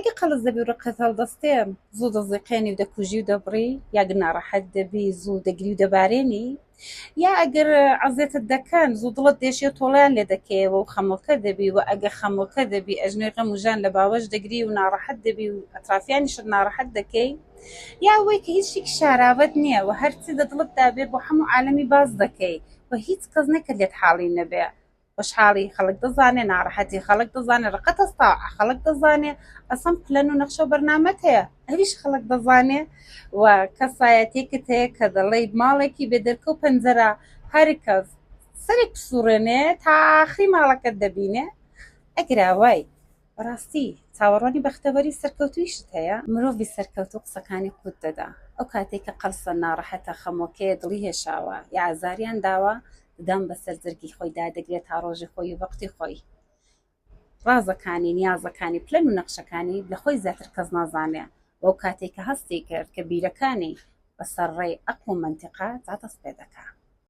کە قەڵس دەبی و ڕقت هەڵدەستێ زوو دەزیقێنی و دەکوژی و دەبڕی یا ناڕەحەت دەبی زوو دەگری و دەبارێنی یا ئەگەر عەزێتت دەکەن زوو دڵت دێشێ و تۆڵەیان لێ دەکەیەوە و خەمۆکە دەبی و ئەگە خەمۆکە دەبی ئەژنۆی غەم و ژان لە باوەش دەگری و ناڕەحەت دەبی و ئەترافیانیشت ناڕەحەت دەکەی یا ئەوەی کە هیچ شتێکی شاراوەت نییە و هەرچی دە دڵتدا بێ بۆ هەموو عالەمی باس دەکەی و هیچ کەس نەکرد لێت حاڵی نەبێ خۆشحاڵی خەڵک دەزانێ، ناڕەحەتی خەڵک دەزانێ، ڕقت هەستاوە خەڵک دەزانێ، ئەسڵەن پلەن و نەخشە و بەرنامەت هەیە ئەویش خەڵک دەزانێ و کەسایەتیەکت هەیە کە دەڵێی ماڵێکی بێ دەرکە و پەنجەرە هەر کەس سەرێک بسوڕێنێ تا ئاخری ماڵەکەت دەبینێ ئەگەر ئاوای بەڕاستی چاوەڕوانی بەختەوەری سەرکەوتوویشت هەیە؟ مرۆڤی سەرکەوتوو قسەکانی قوت دەدا. ئەو کاتەی کە قەڵسە، ناڕەحەتە، خەمۆکەیە، دڵی هێشاوە، یا ئازاریان داوە، ددان بەسەر جەرگی خۆی دادەگرێت تا ڕۆژی خۆی و وەقتی خۆی. ڕازەکانی، نیازەکانی، پلەن و نەخشەکانی لە خۆی زیاتر کەس نازانێ و ئەو کاتەی کە هەستی کرد کە بیرەکانی بەسەر ڕێی ئەقڵ و مەنتیقە جا دەست پێ دەکا.